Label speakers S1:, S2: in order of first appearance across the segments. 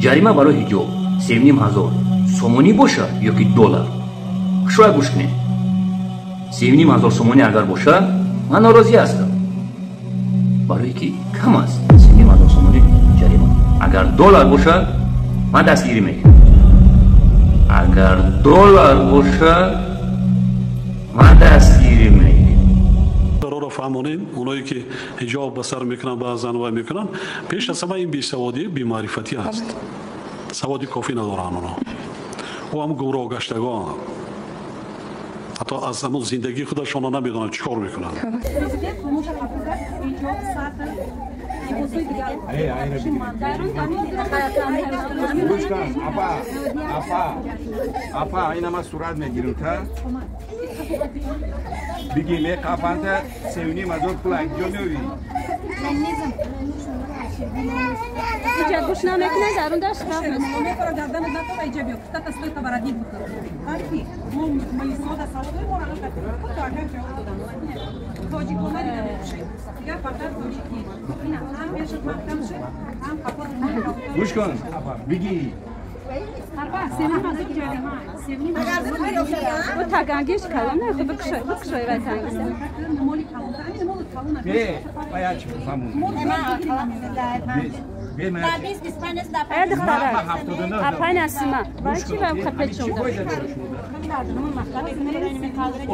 S1: Ҷарима барои ҳиҷоб 3500 сомонӣ бошад ё ки доллар? Шояд гӯш кунед. 3500 сомонӣ агар бошад, ман норозӣ ҳастам. Барое ки кам аст 3500 сомонӣ ҷарима. Агар доллар бошад, ман дастгирӣ мекунам. Агар доллар бошад, ман дастгирӣ мекунам.
S2: Ро фаҳмонем, оное ки ҳиҷоб ба сар мекунанд, баъзан вай мекунанд, пеш аз ҳама ин бесаводӣ, бемаърифатӣ аст. Саводи кофӣ надоранд онҳо. Ӯ ҳам гумроҳ гаштагон, ҳатто аз ҳамон зиндагии худашонро намедонанд, чӣ кор мекунанд.
S3: Апа, ина ма сурат мегирам, та биги меқафанта 3500 пул ҷо меёвӣ.
S4: Иҷа гӯш намекунад, дарунда штраф.
S3: Гӯш кун, биги.
S4: Бу тагангиш калон не, хуб бикушой, бикушой вай тангиса.
S3: Бе, бая чӣ фаҳмон.
S4: Эй духтарак, апай Насима, вай чӣ вай хапечон?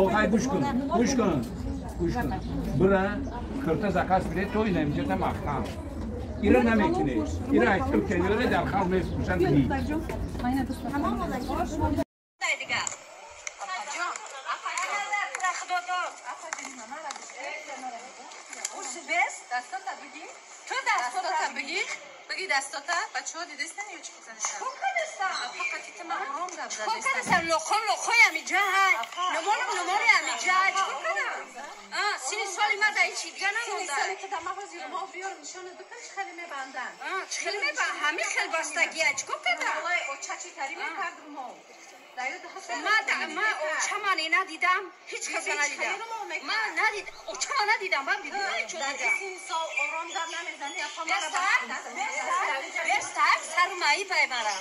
S3: Охай гӯш кун, гӯш кун, гӯш кун. Бира кирта заказ бире, то ина инҷата маҳкам. Ира намекунӣ. Ира айтиб кенёре дар халқ мефурӯшанд.
S5: بگی دستاتا بچه ها دیدستن یا چی بزنستن؟ چکار کردستن؟ فقط تیتم آرام گپ زدستن. چکار کردستن؟ لخم لخوی همیجا های نمالم نمالی همیجا های چکار کردم؟ سینی سالی من در هیچی دیگه نمونده. سینی سالی که در مغازی رو ما بیارم نشانت بکن چه خیلی میبندن. چه خیلی میبندن؟ همین خیلی بستگی های چکار کردم؟ والله اوچه چی تری میکردم ما. ما اوچه من ندیدم، هیچ کس ندیدم. من ندیدم، اوچه من ندیدم، من دیدم. در این سال آرام گپ نمیزنی، اپا مرا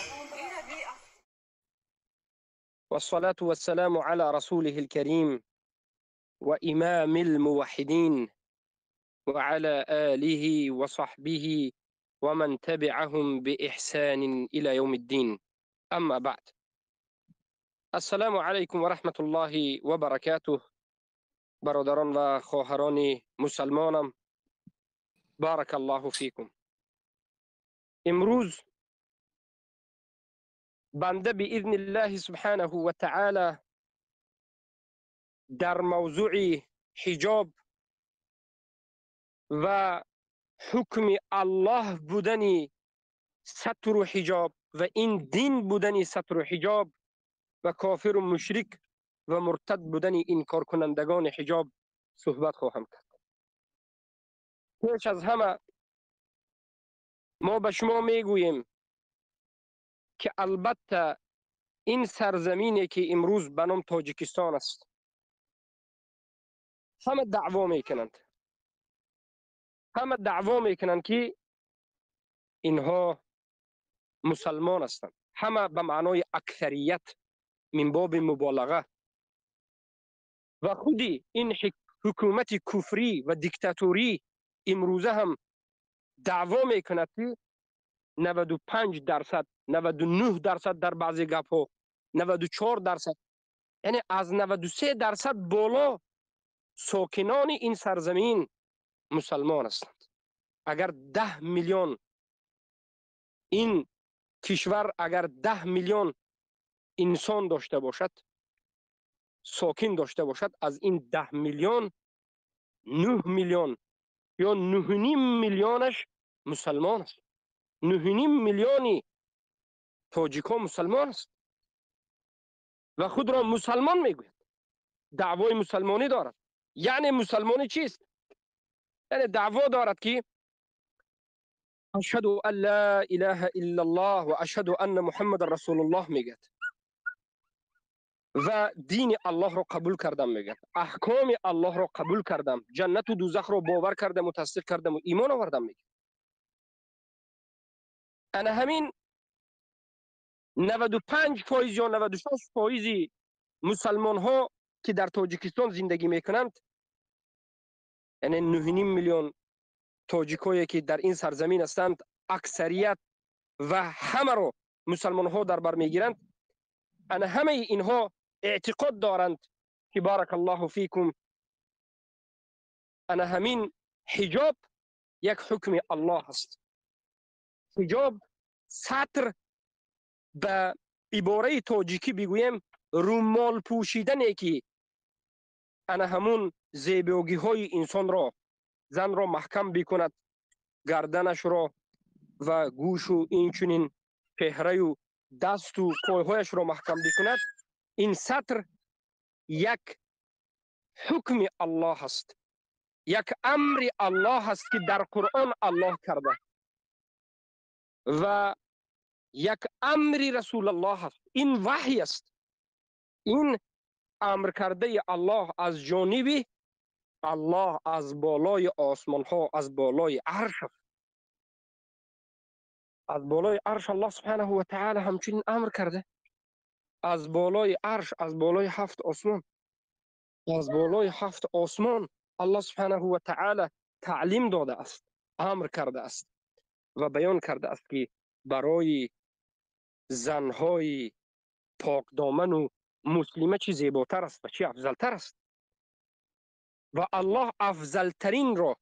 S6: والصلاة والسلام على رسوله الكريم وإمام الموحدين وعلى آله وصحبه ومن تبعهم بإحسان إلى يوم الدين. أما بعد، السلام علیکم و رحمت الله و برکاته. برادران و خواهران مسلمانم، بارک الله فیکم. امروز بنده باذن الله سبحانه و تعالی در موضوع حجاب و حکم الله بودن ستر و حجاب و این دین بودن ستر و حجاب و کافر و مشرک و مرتد بودن انکار کنندگان حجاب صحبت خواهم کرد. پیش از همه ما به شما میگوییم که البته این سرزمینی که امروز به نام تاجیکستان است، همه دعوا میکنند، همه دعوا میکنند که اینها مسلمان هستند، همه به معنای اکثریت من باب مبالغه. و خودی این حکومت کفری و دیکتاتوری امروزه هم دعوا میکند که 95%، 99% در بعضی گپ ها 94%، یعنی از 93% بالا ساکنان این سرزمین مسلمان هستند. اگر 10 میلیون این کشور، اگر 10 میلیون انسان داشته باشد، ساکن داشته باشد، از این 10 میلیون 9 میلیون یا 9.5 میلیونش مسلمان است. 9.5 میلیونی تاجیکا مسلمان است و خود را مسلمان میگوید، دعوای مسلمانی دارد. یعنی مسلمانی چیست؟ یعنی دعوا دارد که اشهد ان لا اله الا الله و اشهد ان محمد رسول الله میگه و دین الله را قبول کردم میگه، احکام الله را قبول کردم، جنت و دوزخ را باور کردم و تصدیق کردم و ایمان آوردم میگه. انا همین 95% ё 96% мусулмонҳо ки дар Тоҷикистон зиндагӣ мекунанд, яъне 9.5 миллион тоҷикое ки дар ин сарзамин ҳастанд, аксарият ва ҳамаро мусулмонҳо дар бар мегиранд. Ана ҳамаи инҳо эътиқод доранд ки баракаллоҳу фикум, ана ҳамин ҳиҷоб як ҳукми Аллоҳ аст. Ҳиҷоб, сатр, ба ибораи тоҷикӣ бигӯем румол пӯшидане ки ана ҳамун зебогиҳои инсонро, занро маҳкам бикунад, гарданашро ва гӯшу инчунин чеҳраю дасту пойҳояшро маҳкам бикунад. Ин сатр як ҳукми Аллоҳ аст, як амри Аллоҳ аст ки дар Қуръон Аллоҳ карда ва як амри Расулуллоҳ аст. Ин ваҳй аст, ин амр кардаи Аллоҳ аз ҷониби Аллоҳ, аз болои осмонҳо, аз болои арш аст. Аз болои арш Аллоҳ субҳанаҳу ва таъоло ҳамчунин амр карда, аз болои арш, аз болои ҳафт осмон, аз болои ҳафт осмон Аллоҳ субҳанаҳу ва таъоло таълим додааст, амр кардааст ва баён кардааст ки барои занҳои покдоману муслима чӣ зеботар аст ва чӣ афзалтар аст. Ва Аллоҳ афзалтаринро,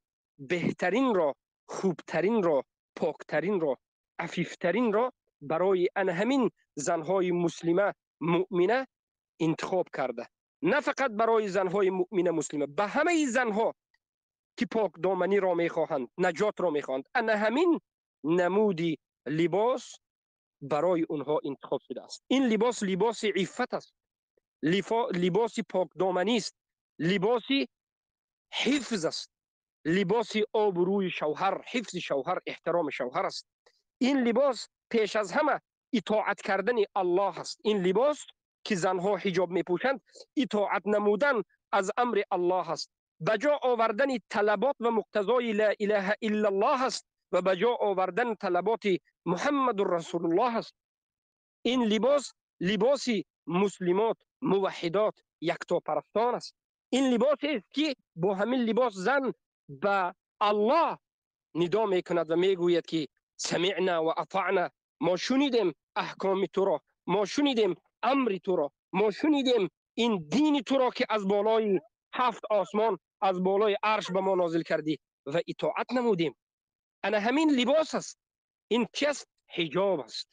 S6: беҳтаринро, хубтаринро, поктаринро, афифтаринро барои ана ҳамин занҳои муслима муъмина интихоб карда. На фақат барои занҳои муъмина муслима, ба ҳамаи занҳо ки покдоманиро мехоҳанд, наҷотро мехоҳанд, ана ҳамин намуди либос барои онҳо интихоб шудааст. Ин либос либоси иффат аст, либоси покдоманист, либоси ҳифз аст, либоси обрӯи шавҳар, ҳифзи шавҳар, эҳтироми шавҳар аст. Ин либос пеш аз ҳама итоат кардани Аллоҳ аст. Ин либос ки занҳо ҳиҷоб мепӯшанд, итоат намудан аз амри Аллоҳ аст, ба ҷо овардани талабот ва муқтазои ла илаҳа иллаллоҳ аст ва ба ҷо овардани талаботи Муҳаммадур Расулуллоҳ аст. Ин либос либоси муслимот, муваҳҳидот, яктопарастон аст. Ин либосест ки бо ҳамин либос зан ба Аллоҳ нидо мекунад ва мегӯяд ки самиъна ва атаъна, мо шунидем аҳкоми туро, мо шунидем амри туро, мо шунидем ин дини туро ки аз болои ҳафт осмон, аз болои арш ба мо нозил кардӣ ва итоат намудем. Ана ҳамин либос аст. Ин чӣ аст? Ҳиҷоб аст.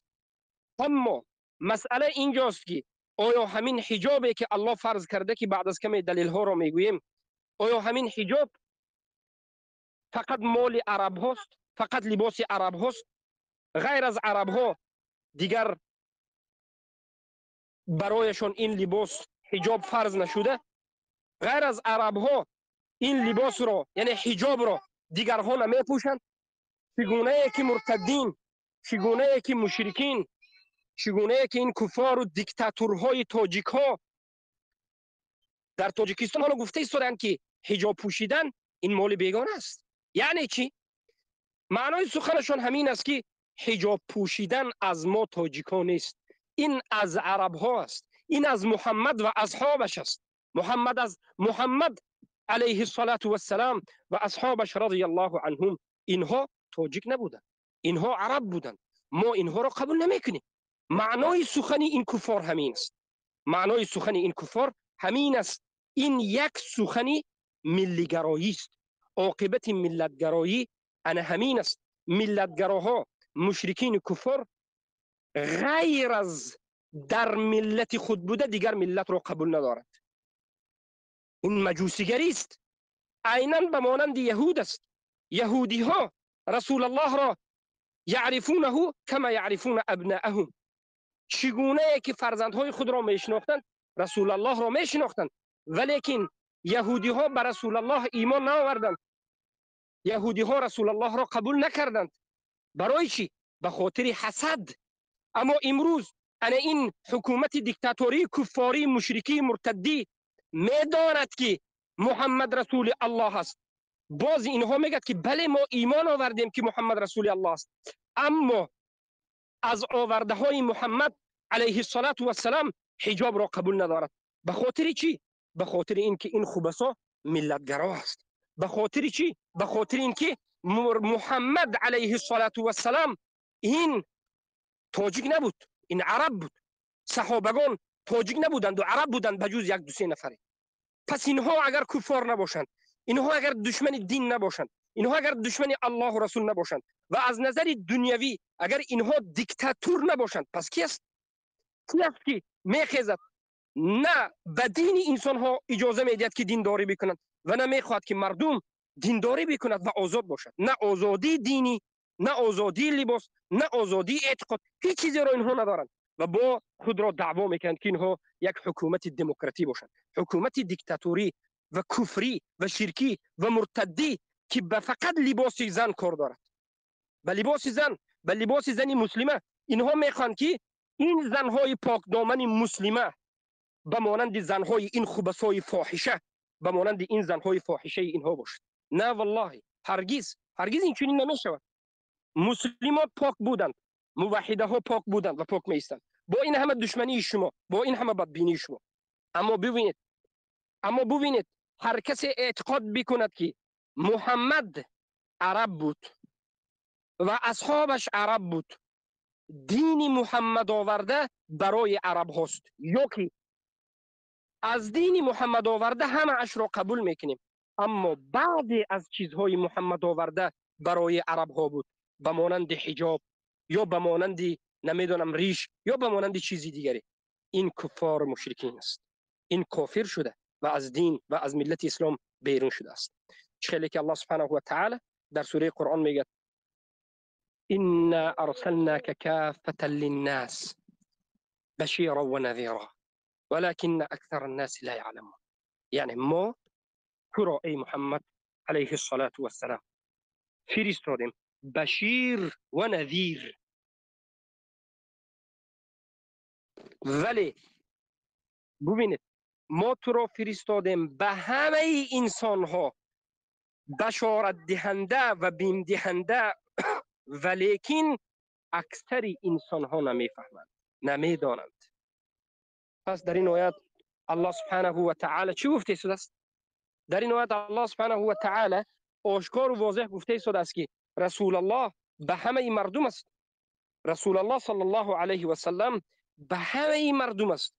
S6: Аммо масъала инҷост ки оё ҳамин ҳиҷобе ки Аллоҳ фарз карда, ки баъд аз каме далелҳоро мегӯем, оё ҳамин ҳиҷоб фақат моли арабҳост, фақат либоси арабҳост? Ғайр аз арабҳо дигар барояшон ин либос ҳиҷоб фарз нашуда? Ғайр аз арабҳо ин либосро, яъне ҳиҷобро дигарҳо намепӯшанд? Чӣ гунае ки муртаддин, чӣ гунае ки мушрикин, чӣ гунае ки ин куфору диктатурҳои тоҷикҳо дар Тоҷикистон ҳоло гуфта истодаанд ки ҳиҷоб пӯшидан ин моли бегона аст. Яъне чӣ? Маънои суханашон ҳамин аст ки ҳиҷоб пӯшидан аз мо тоҷикҳо нест, ин аз арабҳо аст, ин аз Муҳаммад ва асҳобаш аст. Муҳаммад аз Муҳаммад алайҳи ссалату вассалам ва асҳобаш радияллоҳу анҳум, инҳо тоҷик набуданд, инҳо араб буданд, мо инҳоро қабул намекунем. Маънои сухани ин куффор ҳамин аст. Маънои сухани ин куффор ҳамин аст. Ин як сухани миллигароист. Оқибати миллатгароӣ ана ҳамин аст. Миллатгароҳо, мушрикини куффор ғайр аз дар миллати худ буда дигар миллатро қабул надорад. Ин маҷусигарист, айнан ба монанди яҳуд аст. Яҳудиҳо Расулаллоҳро яърифунаҳу кама яърифуна абнааҳум, чӣ гунае ки фарзандҳои худро мешинохтанд, Расулаллоҳро мешинохтанд, валекин яҳудиҳо ба Расулаллоҳ имон наоварданд. Яҳудиҳо Расулаллоҳро қабул накарданд. Барои чӣ? Ба хотири ҳасад. Аммо имрӯз ана ин ҳукумати диктатории куффории мушрикии муртаддӣ медонад ки Муҳаммад расули Аллоҳ аст. Боз инҳо мегӯяд ки бале, мо имон овардем ки Муҳаммад расули Аллоҳ аст, аммо аз овардаҳои Муҳаммад علیه الصلاة والسلام حجاب را قبول ندارد. به خاطر چی؟ به خاطر اینکه این خبثا ملتگرا است. به خاطر چی؟ به خاطر اینکه محمد علیه الصلاة والسلام این تاجیک نبود، این عرب بود. صحابگان تاجیک نبودند و عرب بودند به جز یک دو سه نفره. پس اینها اگر کفار نباشند، اینها اگر دشمن دین نباشند، اینها اگر دشمن الله و رسول نباشند و از نظر دنیوی اگر اینها دیکتاتور نباشند، پس کی است؟ کی است که میخیزد نه به دین انسان ها اجازه میدهد که دینداری بکنند و نه میخواهد که مردم دینداری بکند و آزاد باشد. نه آزادی دینی، نه آزادی لباس، نه آزادی اعتقاد، هیچ چیزی را اینها ندارند و با خود را دعوا میکنند که اینها یک حکومت دموکراتی باشند، حکومت دیکتاتوری و کفری و شرکی و مرتدی که به فقط لباس زن کار دارد، به لباس زن، به لباس زنی مسلمه. اینها میخوان که این زنهای پاک دامن مسلمه به مانند زنهای این خبثای فاحشه، به مانند این زنهای فاحشه اینها باشد. نه والله، هرگز هرگز این چنین نمیشود. مسلمات پاک بودند، موحده ها پاک بودند و پاک میستند با این همه دشمنی شما، با این همه بدبینی شما. اما ببینید، اما ببینید هر کسی اعتقاد بکند که محمد عرب بود و اصحابش عرب بود، دین محمد آورده برای عرب هاست، یا که از دین محمد آورده همه اش را قبول میکنیم، اما بعضی از چیزهای محمد آورده برای عرب ها بود، به مانند حجاب یا به مانند نمیدونم ریش یا به مانند چیزی دیگری، این کفار مشرکین است، این کافر شده و از دین و از ملت اسلام بیرون شده است. چه که الله سبحانه و تعالی در سوره قرآن میگه إنا أرسلناك كافة للناس بشيرا ونذيرا ولكن أكثر الناس لا يعلمون. یعنی ما تو را ای محمد علیه الصلاة والسلام فرستادیم بشیر و نذیر، ولی ببینید ما تو را فرستادیم به همه انسان ها بشارت دهنده و بیم دهنده، ولیکن اکثر انسان ها نمیفهمند، نمیدانند. پس در این آیات الله سبحانه و تعالی چی گفته شده است؟ در این آیات الله سبحانه و تعالی آشکار و واضح گفته شده است که رسول الله به همه مردم است. رسول الله صلی الله علیه و سلم به همه مردم است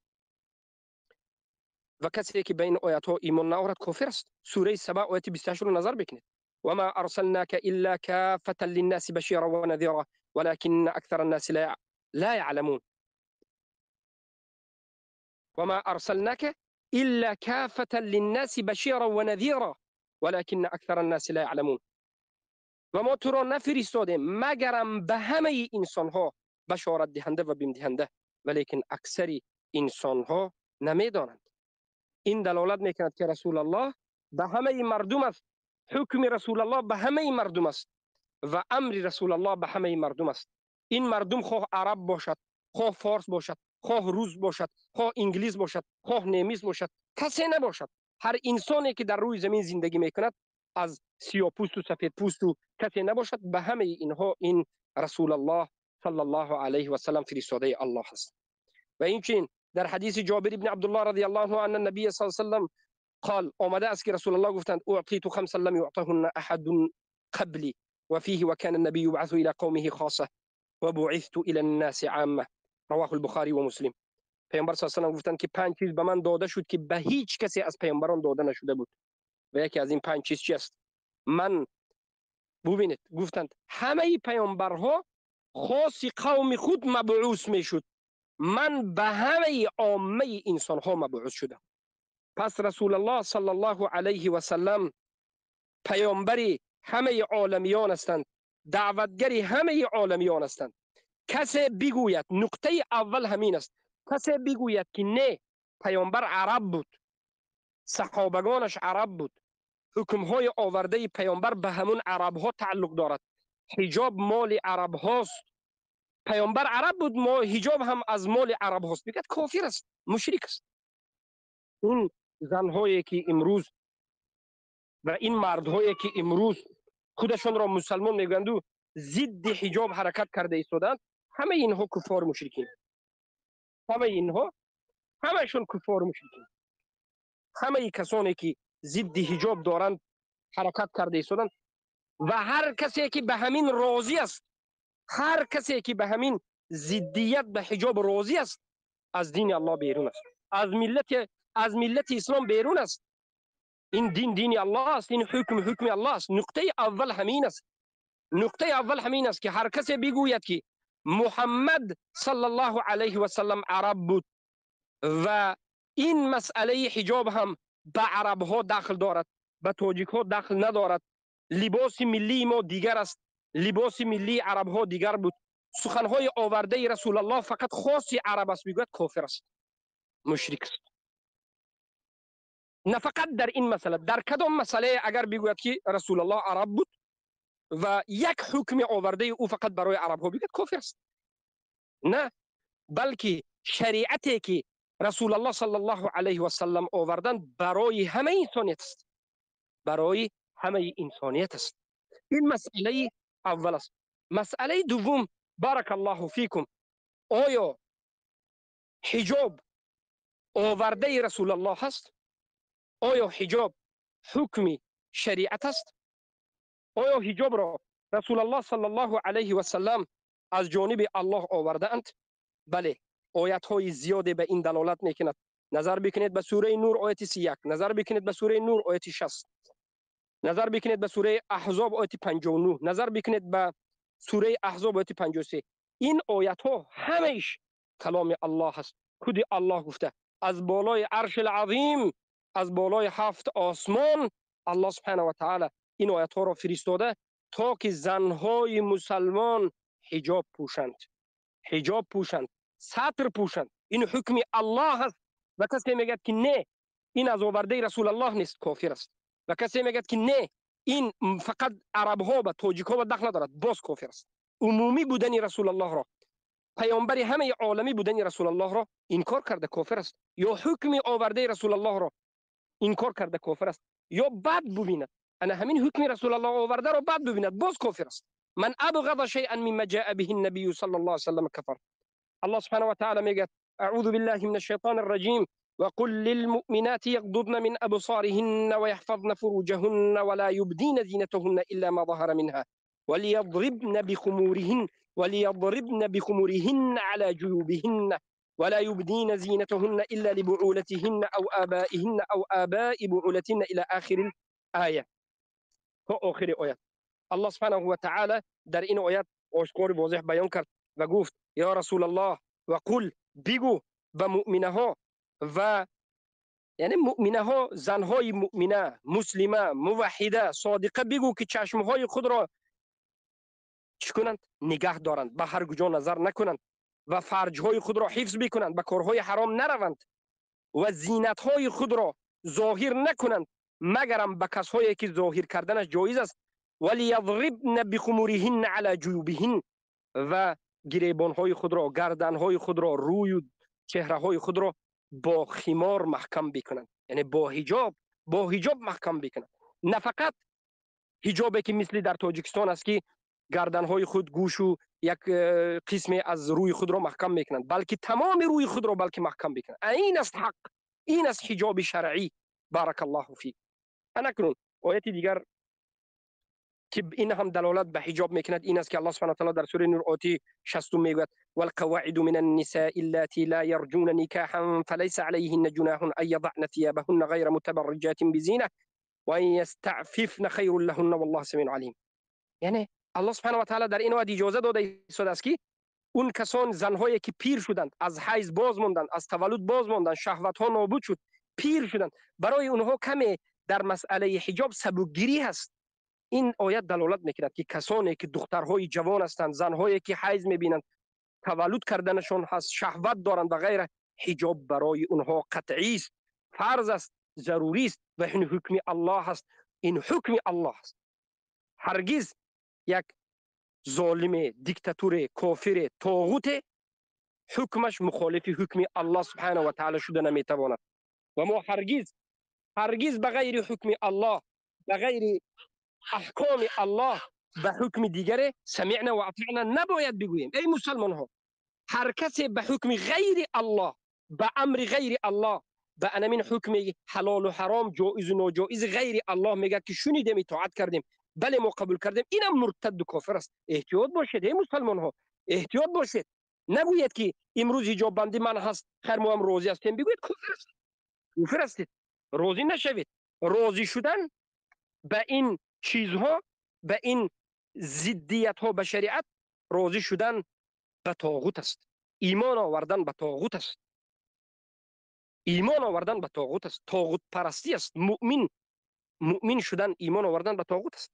S6: و کسی که به این آیات ها ایمان نآورد کافر است. سوره سبع آیت 28 رو نظر بکنید. وما أرسلناك إلا كافة للناس بشيرا ونذيرا ولكن أكثر الناس لا يعلمون. وما أرسلناك إلا كافة للناس بشيرا ونذيرا ولكن أكثر الناس لا يعلمون. و ما تو را نفرستادیم مگرم به همه انسانها بشارت دهنده و بیم دهنده، ولیکن اکثر انسانها نمیدانند. این دلالت میکند که رسول الله به همه مردم است، حکم رسول الله به همه مردم است و امر رسول الله به همه مردم است. این مردم خواه عرب باشد، خواه فارس باشد، خواه روس باشد، خواه انگلیس باشد، خواه نمیس باشد، کسی نباشد. هر انسانی که در روی زمین زندگی میکند، از سیاه پوست و سفید پوست و کسی نباشد، به همه اینها این رسول الله صلی الله علیه و سلم فرستاده الله است. و اینچنین در حدیث جابر بن عبدالله رضی الله عنه ان النبی صلی الله علیه و سلم قال، آمده است که رسول الله گفتند اعطیت خمسا لم يعطهن احد قبلی وفيه وكان النبي يبعث الى قومه خاصه وبعثت الى الناس عامه، رواه البخاری و مسلم. پیامبر صلی الله علیه و سلم گفتند که 5 چیز به من داده شد که به هیچ کسی از پیامبران داده نشده بود. و یکی از این 5 چیز چی است؟ من ببینید گفتند همه پیامبرها خاص قوم خود مبعوث میشد، من به همه عامه انسان ها مبعوث شدم. پس رسول الله صلی الله علیه و سلم پیامبری همه عالمیان هستند، دعوتگری همه عالمیان هستند. کسی بگوید، نقطه اول همین است، کسی بگوید که نه پیامبر عرب بود، صحابگانش عرب بود، حکمهای آورده پیامبر به همون عرب ها تعلق دارد، حجاب مال عرب هاست، پیامبر عرب بود، ما حجاب هم از مال عرب هاست، میگه کافر است، مشرک است. این زنهایی که امروز و این مردهایی که امروز خودشان را مسلمان میگویند و ضد حجاب حرکت کرده ایستادند، همه اینها کفار مشرکین. Ҳамаи инҳо ҳамашон куффор мушрикин. Ҳамаи касоне ки зидди ҳиҷоб доранд ҳаракат карда истоданд ва ҳар касе ки ба ҳамин розӣ аст, ҳар касе ки ба ҳамин зиддият ба ҳиҷоб розӣ аст, аз дини Аллоҳ берун аст, аз миллати ислом берун аст. Ин дин дини Аллоҳ аст, ин ҳукм ҳукми Аллоҳ аст. Нуқтаи аввал ҳамин аст. Нуқтаи аввал ҳамин аст ки ҳар касе бигӯяд ки Муҳаммад саллаллоҳу алайҳи васаллам араб буд ва ин масъалаи ҳиҷоб ҳам ба арабҳо дахл дорад, ба тоҷикҳо дахл надорад, либоси миллии мо дигар аст, либоси миллии арабҳо дигар буд, суханҳои овардаи Расулаллоҳ фақат хоси араб аст, бигӯяд кофир аст, мушрик аст. На фақат дар ин масъала, дар кадом масъалае агар бигӯяд ки Расулаллоҳ араб буд ва як ҳукми овардаи ӯ фақат барои арабҳо бигӯяд, кофир аст. На, балки шариате ки Расулаллоҳ саллаллоҳу алайҳи васаллам оварданд барои ҳамаи инсоният аст, барои ҳамаи инсоният аст. Ин масъалаи аввал аст. Масъалаи дуввум, баракаллоҳу фикум, оё ҳиҷоб овардаи Расулаллоҳ ҳаст? Оё ҳиҷоб ҳукми шариат аст? Оё ҳиҷобро Расулаллоҳ саллаллоҳу алайҳи васаллам аз ҷониби Аллоҳ овардаанд? Бале, оятҳои зиёде ба ин далолат мекунад. Назар бикунед ба сураи Нур ояти 31, назар бикунед ба сураи Нур ояти 60, назар бикунед ба сураи Аҳзоб ояти 59, назар бикунед ба сураи Аҳзоб ояти 53. Ин оятҳо ҳамаиш каломи Аллоҳ аст. Худи Аллоҳ гуфта аз болои арши азим, аз болои ҳафт осмон Аллоҳ субҳанаҳу ва таъала ин оятҳоро фиристода то ки занҳои мусалмон ҳиҷоб пӯшанд, ҳиҷоб пӯшанд, сатр пӯшанд. Ин ҳукми Аллоҳ аст. Ва касе мегӯяд ки не, ин аз овардаи Расулаллоҳ нест, кофир аст. Ва касе мегӯяд ки не, ин фақат арабҳо ба тоҷикҳо ба дахл надорад, боз кофир аст. Умумӣ будани Расулаллоҳро, паёмбари ҳамаи оламӣ будани Расулаллоҳро инкор карда кофир аст, ё ҳукми овардаи Расулаллоҳро инкор карда кофир аст, ё бад бубинад, ана ҳамин ҳукми Расулаллоҳ овардаро бад бубинад, боз кофир аст. Ман абғаза шайъан мимма ҷаа биҳи набию саллаллоҳу алайҳи васаллам кафар. Аллоҳ субҳанаҳу ва таъала мегӯяд: аъузу биллаҳи минаш шайтонир раҷим وقل للمؤمنات يغضضن من أبصارهن ويحفظن فروجهن ولا يبدين زينتهن إلا ما ظهر منها وليضربن بخمورهن وليضربن بخمورهن على جيوبهن ولا يبدين زينتهن إلا لبعولتهن أو آبائهن أو آباء بعولتهن إلى آخر الآية. تا آخر آیت. الله سبحانه و تعالی در این آیت آشکار واضح بیان کرد و گفت یا رسول الله و قل، بگو به مؤمنه ها، و یعنی مؤمنه ها، زنهای مؤمنه، مسلمه، موحده، صادقه، بگو که چشمهای خود را چی کنند؟ نگه دارند، به هر کجا نظر نکنند و فرجهای خود را حفظ بکنند، به کارهای حرام نروند و زینتهای خود را ظاهر نکنند مگرم به کسهایی که ظاهر کردنش جایز است. ولیضربن بخمورهن علی جیوبهن، و گریبانهای خود را، گردنهای خود را، روی و چهرههای خود را با خمار محکم بکنند، یعنی با حجاب، با حجاب محکم بکنند. نه فقط حجابی که مثل در تاجیکستان است که گردنهای خود، گوش و یک قسم از روی خود را محکم میکنند، بلکه تمام روی خود را بلکه محکم بکنند. این است حق، این است حجاب شرعی. بارک الله فیک. اکنون آیت دیگر که این هم دلالت به حجاب میکند این است که الله سبحانه و تعالی در سوره نور آیه 60 میگوید والقواعد من النساء اللاتي لا يرجون نكاحا فليس عليهن جناح ان يضعن ثيابهن غير متبرجات بزينه وان يستعففن خير لهن والله سميع عليم. یعنی الله سبحانه و تعالی در این آیه اجازه داده است که اون کسان، زنهایی که پیر شدند، از حیض باز ماندند، از تولد باز ماندند، شهوت ها نابود شد، پیر شدند، برای اونها کمی در مسئله حجاب سبکگیری هست. این آیت دلالت میکند که کسانی که دخترهای جوان هستند، زنهایی که حیض میبینند، تولد کردنشون هست، شهوت دارند و غیره، حجاب برای اونها قطعی است، فرض است، ضروری است و این حکم الله است. این حکم الله است. هرگز یک ظالم، دیکتاتور، کافر، طاغوت حکمش مخالف حکم الله سبحانه و تعالی شده نمیتواند و ما هرگز هرگز به غیر حکم الله، به غیر احکام الله، به حکم دیگر سمعنا و اطعنا نباید بگوییم. ای مسلمان ها، ҳар касе ба ҳукми ғайри Аллоҳ, ба амри ғайри Аллоҳ, ба анамин ҳукми ҳалолу ҳаром, ҷоизу ноҷоиз ғайри Аллоҳ мегӯяд ки шунидем, итоат кардем, бале мо қабул кардем, инам муртаду кофир аст. Эҳтиёт бошед, эй мусалмонҳо, эҳтиёт бошед. Нагӯед ки имрӯз ҳиҷоббандӣ ман ҳаст, хайр мо ҳам розӣ ҳастем. Бигӯед куфр аст, куфр ҳастед, розӣ нашавед. Розӣ шудан ба ин чизҳо, ба ин зиддиятҳо ба шариат, розӣ шудан ба тоғут аст. Имон овардан ба тоғут аст. Имон овардан ба тоғут аст. Тоғутпарастӣ аст. Муъмин шудан, имон овардан ба тоғут аст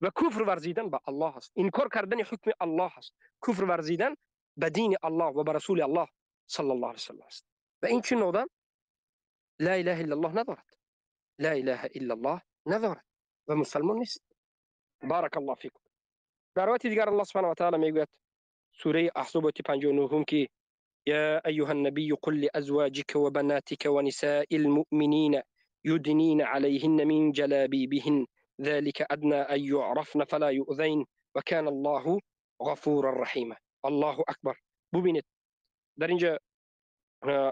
S6: ва куфр варзидан ба Аллоҳ аст. Инкор кардани ҳукми Аллоҳ аст. Куфр варзидан ба дини Аллоҳ ва ба расули Аллоҳ саллаллоҳу алайҳи васаллам аст. Ва ин чунин одам ла илаҳа иллаллоҳ надорад. Ла илаҳа иллаллоҳ надорад ва мусалмон нест. Баракаллоҳу фикум. Дар ояти дигар Аллоҳ субҳанаҳу ва таъала мегӯяд, сураи Аҳзоб ояти 59, ки يا أيها النبي قل لأزواجك وبناتك ونساء المؤمنين يدنين عليهن من جلابيبهن ذلك أدنى أن يعرفن فلا يؤذين وكان الله غفورا رحيما. الله أكبر. ببینید در اینجا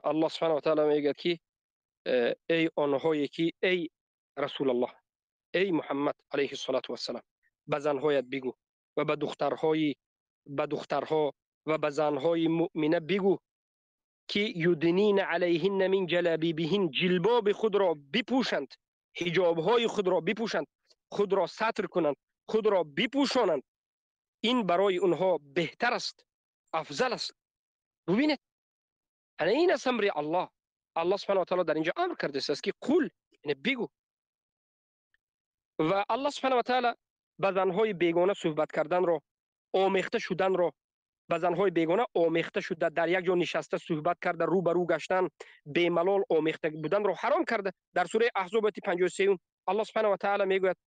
S6: الله سبحانه و تعالی میگه که ای آنهایی که ای رسول الله، ای محمد علیه الصلاة والسلام، به زنهایت بگو و به دخترها و به زنهای مؤمنه بگو که یدنین علیهن من جلابیبهن، جلباب خود را بپوشند، حجابهای خود را بپوشند، خود را ستر کنند، خود را بپوشانند. این برای اونها بهتر است، افضل است. ببینید این است امر الله. الله سبحانه و تعالی در اینجا امر کرده است که قول، یعنی بگو. و الله سبحانه و تعالی به زنهای بیگانه صحبت کردن را، آمیخته شدن را، به زنهای بیگانه آمیخته شده، در یک جا نشسته صحبت کرده، رو به رو گشتن، بی‌ملال آمیخته بودن را حرام کرده. در سوره احزاب آیه 53 الله سبحانه و تعالی میگوید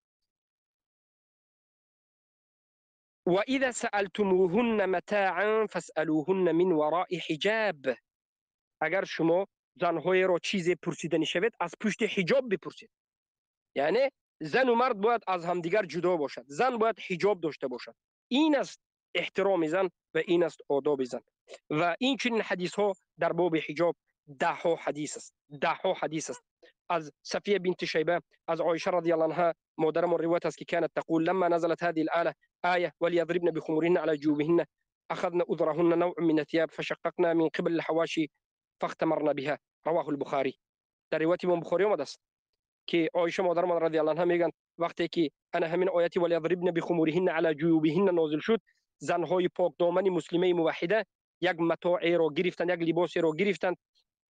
S6: وإذا سألتموهن متاعا فاسألوهن من وراء حجاب. اگر شما زنهای را چیزی پرسیدنی شوید از پشت حجاب بپرسید. یعنی زن و مرد باید از همدیگر جدا باشد، زن باید حجاب داشته باشد. این است احترام زن و این است آداب زن. و این چنین حدیث ها در باب حجاب ده ها حدیث است، ده ها حدیث است. از صفیه بنت شیبه، از عایشه رضی الله عنها مادرمان روایت است که كانت تقول لما نزلت هذه الآلة آية وليضربن بخمورهن على جيوبهن أخذنا أذرهن نوع من الثياب فشققنا من قبل الحواشي فاختمرنا بها. رواه البخاری. در روایت امام بخاری آمده است که عایشه مادرمان رضی الله عنها میگن وقتی که انا همین آیتی وليضربن بخمورهن على جيوبهن نازل شد، زنهای پاک دامن مسلمه موحده یک متاعی را گرفتند، یک لباسی را گرفتند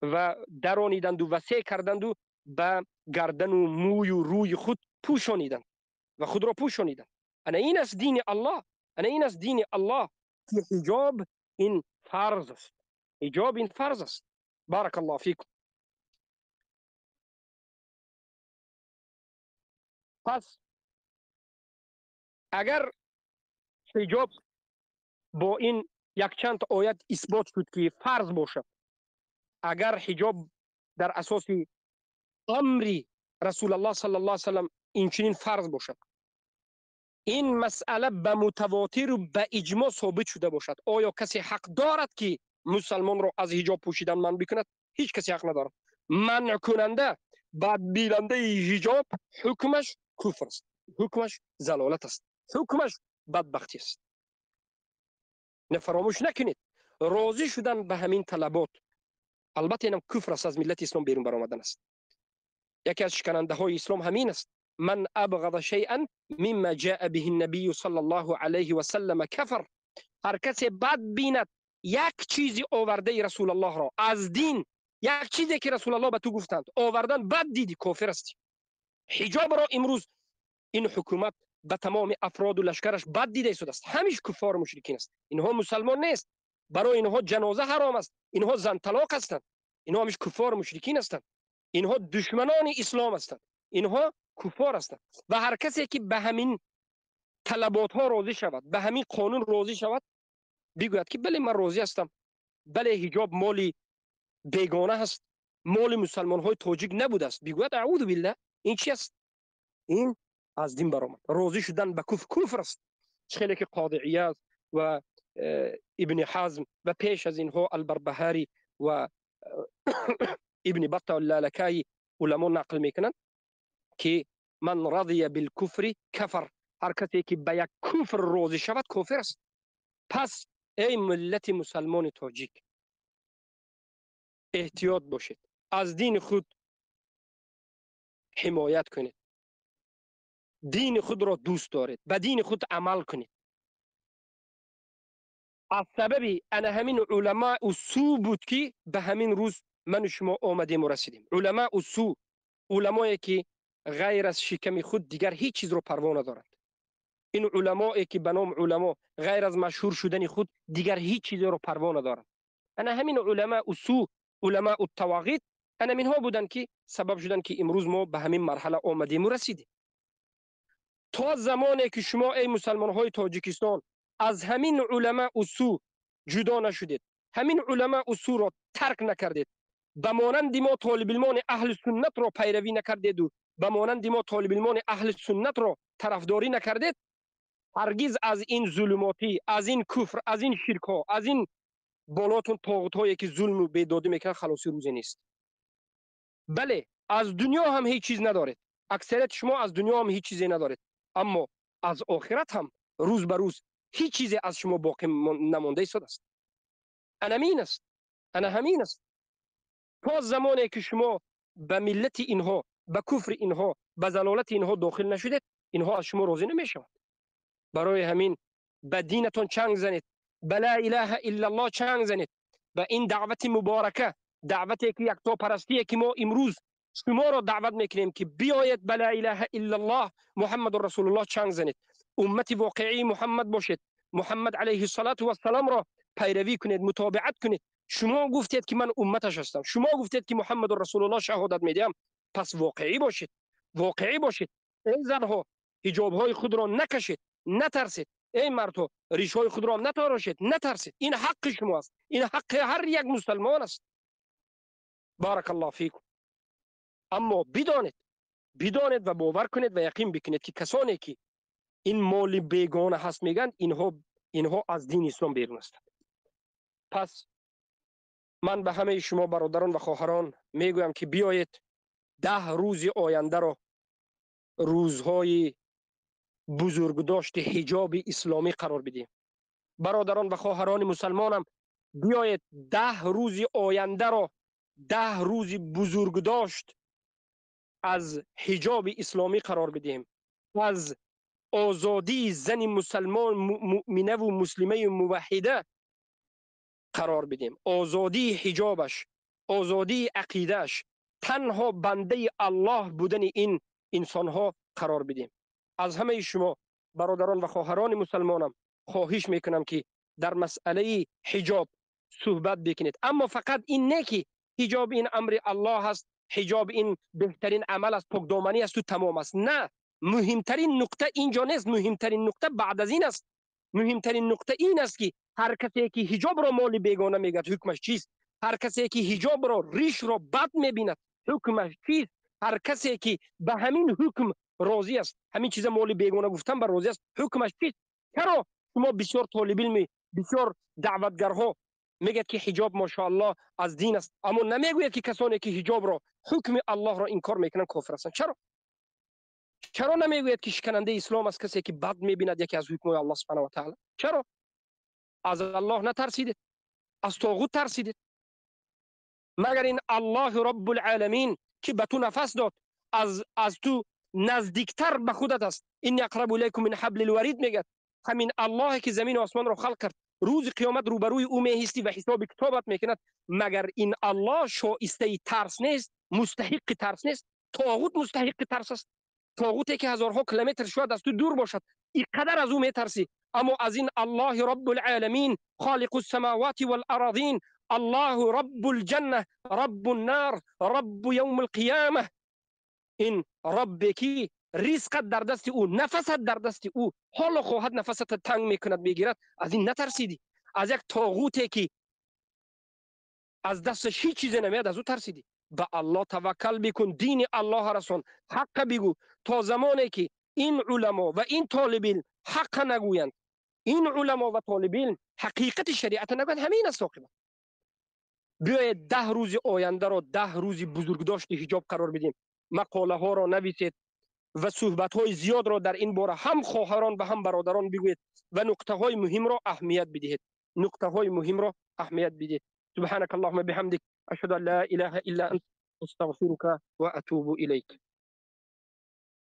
S6: و درانیدند و وسیع کردند و به گردن و موی و روی خود پوشانیدند و خود را پوشانیدند. انا این است دین الله، انا این است دین الله که حجاب این فرض است، حجاب این فرض است. بارک الله فیکم. پس اگر حجاب با این یک چند آیت اثبات شد که فرض باشد، اگر حجاب در اساس امری رسول الله صلی الله علیه وسلم این چنین فرض باشد، این مسئله به متواتر و به اجماع ثابت شده باشد، آیا کسی حق دارد که مسلمان را از حجاب پوشیدن منع بکند؟ هیچ کسی حق ندارد. منع کننده، بدبیننده حجاب، حکمش کفر است، حکمش ضلالت است، حکمش بدبختی است. نه فراموش نکنید، راضی شدن به همین طلبات، البته اینم کفر است، از ملت اسلام بیرون برآمدن است. یکی از شکننده های اسلام همین است. من ابغض شیئا مما جاء به النبی صلی الله علیه و سلم کفر. هر کسی بد بیند یک چیزی آورده رسول الله را از دین، یک چیزی که رسول الله به تو گفتند آوردن، بد دیدی، کافر استی. حجاب را امروز این حکومت به تمام افراد و لشکرش بد دیده است. همیش کفار و مشرکین است. اینها مسلمان نیست، برای اینها جنازه حرام است، اینها زن طلاق هستند، اینها همیش کفار و مشرکین هستند، اینها دشمنان اسلام هستند، اینها کفار هستند. و هر کسی که به همین طلبات ها راضی شود، به همین قانون راضی شود، بگوید که بله من راضی هستم، بله حجاب مالی بیگانه هست، مال مسلمان های تاجیک نبوده است، بگوید اعوذ بالله، این چی است؟ این از دین برآمد. راضی شدن به کفر کفر است. خیلی که قاضی عیاض و Ибни Ҳазм ва пеш аз инҳо Албарбаҳарӣ ва Ибни Батта Лалакаи уламо нақл мекунанд, ки ман радия билкуфри кафар, ҳар касе ки ба як куфр розӣ шавад, кофир аст. Пас эй миллати мусалмони тоҷик, эҳтиёт бошед, аз дини худ ҳимоят кунед, дини худро дӯст доред, ба дини худ амал кунед. Аз сабаби ана ҳамин уламоу су буд, ки ба ҳамин рӯз ману шумо омадему расидем. Уламоу су, уламое ки ғайр аз шиками худ дигар ҳеҷ чизро парво надоранд. Ин уламое ки ба ном уламо ғайр аз машҳур шудани худ дигар ҳеҷ чизеро парво надоранд. Ана ҳамин уламоу су, уламоу тавағит, ана минҳо буданд, ки сабаб шуданд, ки имрӯз мо ба ҳамин марҳала омадему расидем. То замоне ки шумо, эй мусалмонҳои Тоҷикистон, аз ҳамин уламоу су ҷудо нашудед, ҳамин уламоу суро тарк накардед, ба монанди мо толибилмони аҳли суннатро пайравӣ накардеду ба монанди мо толибилмони аҳли суннатро тарафдорӣ накардед, ҳаргиз аз ин зулумотӣ, аз ин куфр, аз ин ширкҳо, аз ин болотун тоғутҳое ки зулму бедодӣ мекунанд, халосӣ рӯзе нест. Бале, аз дунё ҳам ҳеҷ чиз надоред, аксарияти шумо аз дунё ҳам ҳеҷ чизе надоред, аммо аз охират ҳам рӯз ба рӯз ҳеҷ чизе аз шумо боқӣ намонда истодааст. Анамин аст, ана ҳамин аст. То замоне ки шумо ба миллати инҳо, ба куфри инҳо, ба залолати инҳо дохил нашудед, инҳо аз шумо розӣ намешаванд. Барои ҳамин ба динатон чанг занед, ба ла илаҳа иллаллоҳ чанг занед, ба ин даъвати муборака, даъвате ки яктопарастие ки мо имрӯз шуморо даъват мекунем, ки биёед ба ла илаҳа иллаллоҳ Муҳаммаду расулуллоҳ чанг занед, уммати воқеии Муҳаммад бошед, Муҳаммад алайҳиссалоту вассаломро пайравӣ кунед, мутобиат кунед. Шумо гуфтед, ки ман умматаш ҳастам, шумо гуфтед, ки Муҳаммаду расулуллоҳ шаҳодат медиҳам, пас воқеӣ бошед, воқеӣ бошед. Эй занҳо, ҳиҷобҳои худро накашед, натарсед. Эй мардҳо, ришҳои худро натарошед, натарсед. Ин ҳаққи шумо аст, ин ҳаққи ҳар як мусалмон аст. Баракаллоҳу фикум. Аммо бидонед, бидонед ва бовар кунед ва яқин бикунед, ки касоне ки ин моли бегона ҳаст мегӯянд, инҳо аз дини ислом берун ҳастанд. Пас ман ба ҳамаи шумо бародарон ва хоҳарон мегӯям, ки биёед 10 рӯзи ояндаро рӯзҳои бузургдошти ҳиҷоби исломӣ қарор бидиҳем. Бародарон ва хоҳарони мусалмонам, биёед 10 рӯзи ояндаро 10 рӯзи бузургдошт аз ҳиҷоби исломӣ қарор бидиҳем, аз озодии зани мусалмон, муъминаву муслимаи муваҳҳида қарор бидиҳем, озодии ҳиҷобаш, озодии ақидааш, танҳо бандаи Аллоҳ будани ин инсонҳо қарор бидиҳем. Аз ҳамаи шумо бародарон ва хоҳарони мусалмонам хоҳиш мекунам, ки дар масъалаи ҳиҷоб суҳбат бикунед, аммо фақат ин не ки ҳиҷоб ин амри Аллоҳ аст, ҳиҷоб ин беҳтарин амал аст, покдоманӣ асту тамом аст. На, муҳимтарин нуқта инҷо нест, муҳимтарин нуқта баъд аз ин аст. Муҳимтарин нуқта ин аст, ки ҳар касе ки ҳиҷобро моли бегона мегӯяд, ҳукмаш чист? Ҳар касе ки ҳиҷобро, ришро бад мебинад, ҳукмаш чист? Ҳар касе ки ба ҳамин ҳукм розӣ аст, ҳамин чиза моли бегона гуфтан ба розӣ аст, ҳукмаш чист? Чаро шумо бисёр толибилми, бисёр даъватгарҳо мегӯяд, ки ҳиҷоб мошоаллоҳ аз дин аст, аммо намегӯяд, ки касоне ки ҳиҷобро, ҳукми Аллоҳро инкор мекунанд, кофир ҳастанд? Чаро, чаро намегӯяд, ки шиканандаи ислом аст касе ки бад мебинад яке аз ҳукмҳои Аллоҳ субҳанаҳу ва таъала? Чаро аз Аллоҳ натарсидед, аз тоғут тарсидед? Магар ин Аллоҳи Роббулъоламин, ки ба ту нафас дод, аз ту наздиктар ба худат аст, инни ақрабу илайкум мин ҳаблил варид мегӯяд, ҳамин Аллоҳе ки замину осмонро халқ кард, рӯзи қиёмат рӯбарӯи ӯ меҳистӣ ва ҳисоби китобат мекунад, магар ин Аллоҳ шоистаи тарс нест, мустаҳиқи тарс нест? Тоғут мустаҳиқи тарс аст, тоғуте ки ҳазорҳо километр шояд аз ту дур бошад, ин қадар аз ӯ метарсӣ, аммо аз ин Аллоҳи Роббулъоламин, холиқу самавати валарадин, Аллоҳу Роббул ҷанна, Роббу нар, Роббу явмул қиёма, ин Роббе ки ризқат дар дасти ӯ, нафасат дар дасти ӯ, ҳоло хоҳад нафасата танг мекунад, мегирад, аз ин натарсидӣ? Аз як тоғуте ки аз дасташ ҳеҷ чизе намеяд, аз ӯ тарсидӣ? Ба Аллоҳ таваккал бикун, дини Аллоҳ расон, ҳаққа бигӯ. То замоне ки ин уламо ва ин толибилм ҳаққа нагӯянд, ин уламо ва толиби илм ҳақиқати шариата нагӯяд, ҳамин аст оқибат. Биёед 10 рӯзи ояндаро 10 рӯзи бузургдошти ҳиҷоб қарор бидиҳем. Мақолаҳоро нависед ва суҳбатҳои зиёдро дар ин бора ҳам хоҳарон ва ҳам бародарон бигӯед ва нуқтаҳои муҳимро аҳамият бидиҳед. Нуқтаҳои муҳимро аҳамият бидиҳед. سبحانك اللهم بحمدك، أشهد أن لا إله إلا أنت، أستغفرك وأتوب إليك.